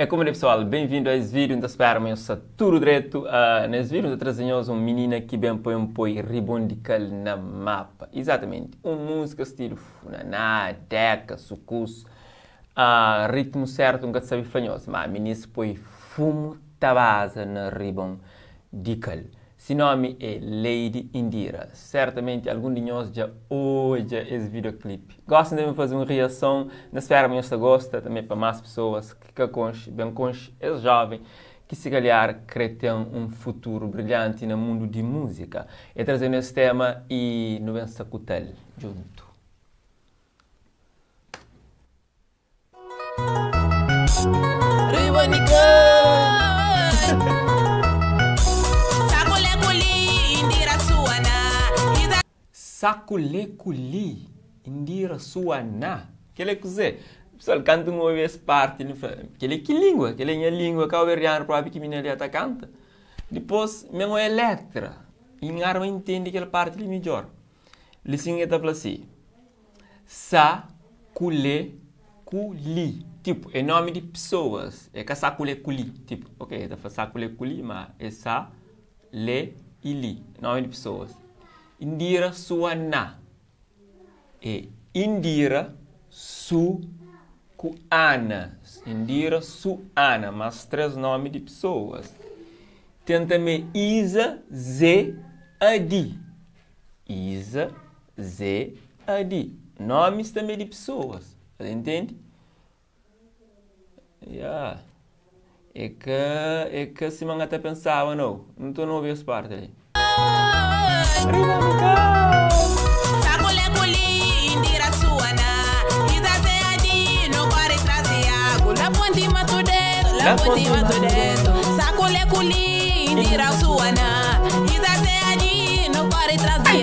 É como é pessoal, bem-vindo a esse vídeo, N ta spera ma nhos sta tudo dreto. Nesse vídeo N ta traze nhos um menina ki ben poi um poi Ribon di Cal na mapa. Exatamente, um música estilo funaná, deca, sucus, ritmo certo N ka sabe fla nhos, ma minis poi fumo ta baza na Ribon di Cal. Si nomi é Lady Indira. Certamente algum di nhos dja odja es videoclip. Gosta de fazer uma reação, na espera ma nhos ta gosta, também pa mais pessoas que ka conxe, bem conxe es jovem que se calhar crê ter um futuro brilhante no mundo de música. É trazendo esse tema e no ben sacutal junto. Sakuleculi Indira Suana. Kel é kuzê? Pessoal, kantu N obi es parti, N fla, kel é ki língua? Kel é nha língua kauberdianu propi ki minina li ta kanta? Dipôs, mi N oia letra y N arma intende kel parti li midjor. Li sin el ta fla si, Sa ku le ku li. Tipo, é nomi di pesoas. É ka sa ku le ku li. Tipo, ok, el ta fla sa ku le ku li, ma é sa, le y li. Nomi di pesoas. Indira sua na. É Indira su ku Ana. Indira su Ana, mas 3 nomi di pesoas. Ten tanbe Iza, Ze, Adi. Iza, Ze, Adi. Nomis tanbe di pesoas. Ta intende? Ya. É ka, é ka sima N ta pensaba nau. N ta obi es parti li. Riba mi ka. La fonte Matudento, Sacule Culi, Indira Suana, Isa Adi, no corre tras de Ai,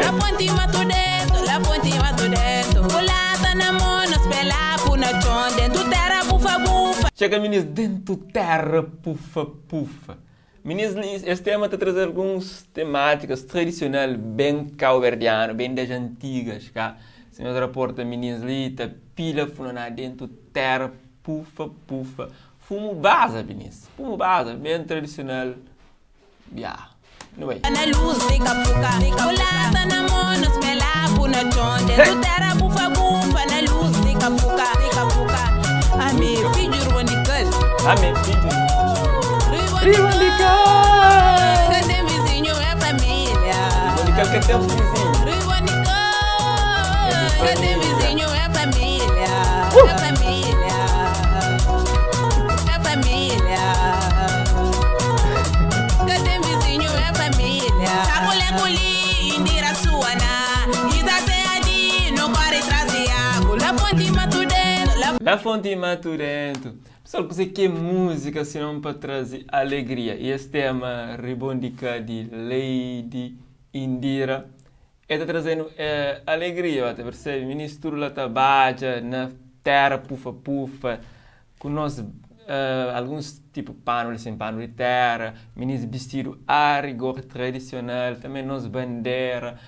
La fonte Matudento, la fonte Matudento, Culata na mão, spela puna chon, dentro terra bufa bufa. Chega minis, dentro terra pufa pufa. Minis, esse tema tá trazer algumas temáticas tradicionais bem cabo-verdiano, bem das antigas, cá. Se nós raporta minis li, tá pila funaná dentro terra pufa pufa. Fumo baza, minis. Fumo baza, bem tradicional. Ya, não é? Na luz fica fuca, culata na mão, spela puna chon, dentro terra bufa bufa, na luz fica fuca, fica fuca. Ame filho Rwandikal. Ame filho. Rwandikal. Cadê vizinho é família. Rwandikal que tem vizinho. Rwandikal. Cadê vizinho é família. É família. É família. Cadê vizinho é família. Sakuleculi Indira Suana. Isa Adi no corre traz de água. La fonte Matudento. La fonte Matudento. Pessoal, você que é música senão para trazer alegria. E esse tema Ribondica de Lady Indira está trazendo alegria, você percebe? Ministro lá tá baja na terra pufa pufa, com nós alguns tipo pano assim, pano de terra, meninos vestido a rigor tradicional, também nós bandeira.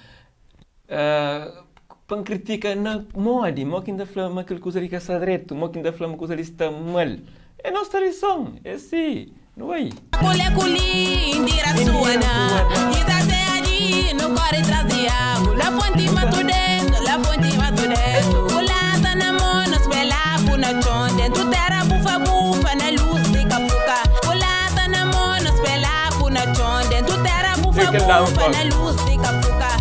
Pan critica na modi, mo que ainda fala aquela coisa ali que está direito, mo que ainda fala uma coisa ali está mal. É nossa tradição, é sim, não é? Cule culi, Indira Suana, Isa Adi, no corre tras de água, la fonte Matudento, la fonte Matudento, culata na mão, nos pela puna chon, dentro terra bufa bufa, na luz fica fuca, culata na mão, nos pela puna chon, dentro terra bufa bufa, na luz fica fuca.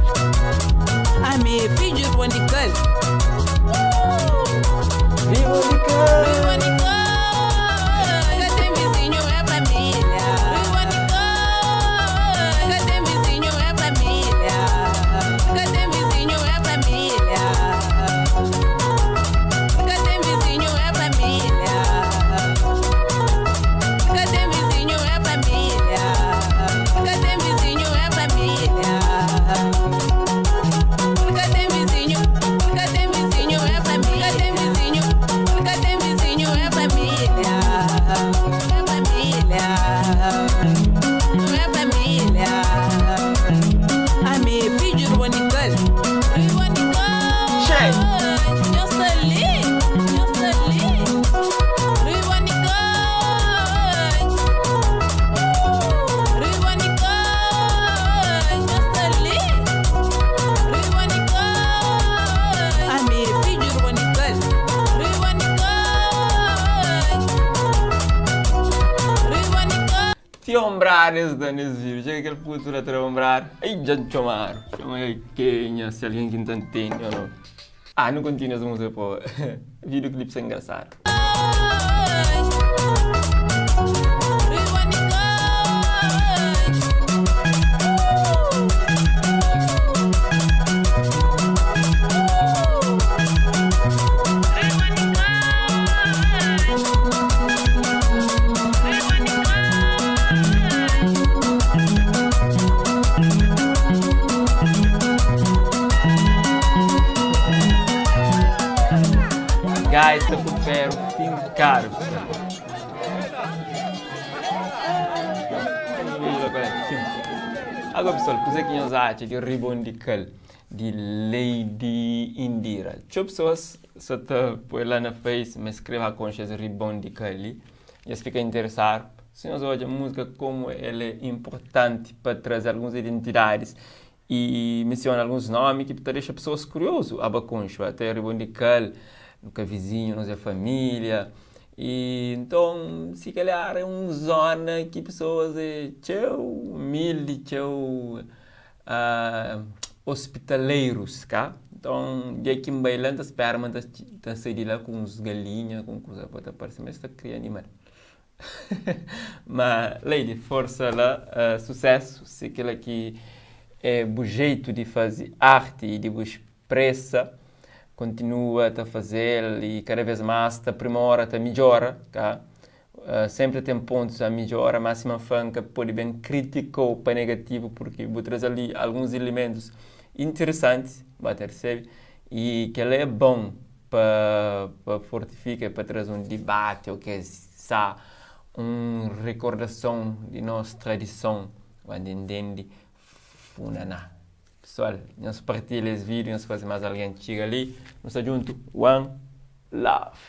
Ame filho Rwandikal. Rwandikal. Rwandikal. Cadê vizinho é família. Rwandikal. Cadê vizinho é família. Cadê vizinho é família. Cadê vizinho é família. Cadê vizinho é família. Cadê vizinho é família. Cadê vizinho? Cadê vizinho é família? Cadê vizinho? Cadê vizinho? Ti ombrada es da nes vídeo. Txega kel putu la tra ombrada. Ai, dja N txomadu. Txoma el kenha, si algen ki N ta ntende o nau. Ah, nu kontinua es múzika pa videoclip ser engrasadu. Gaita ku feru finkadu. Agora pessoal, kuze ki nhos atxa di ribon di kal di Lady Indira? Txeu pessoas sa ta poi la na Face ma es kre ba konxe es ribon di kal li. Es fika interesadu. Si nhos odja múzika komu el é inportanti pa traze alguns identidadis i mensiona alguns nomi ki ta dexa pesoas kuriozu aba konxe, ate ribon di kal, nu ka vizinhu, nos é família. I nton, si kalhar é un zona ki pesoas é txeu umildi, txeu hospitaleiros, ka? Nton, dia ki N bai la, N ta spera ma N ta sai di la ku uns galinha, ku un kuza pa ta parse ma es ta kria animal. Ma, Lady, forsa la, susésu, si kila ki é bu jeitu di faze arti i di bu spresa, kontinua ta faze-l i kada vês más ta primora, ta midjora, ka? Senpri ten pontus a midjora, má sima fla N ka pode ben kritika-u pa negativu purki bu traze ali alguns ilimentus interesantis, ba ta resebe, i kel-la é bon pa pa fortifika i pa traze un dibati ô ke sa un rekordason di nos tradison, ba ta intende? Funaná. Pesoal, nhos partilha es vídiu, nhos faze más algen txiga li. Nu sta djuntu. One love!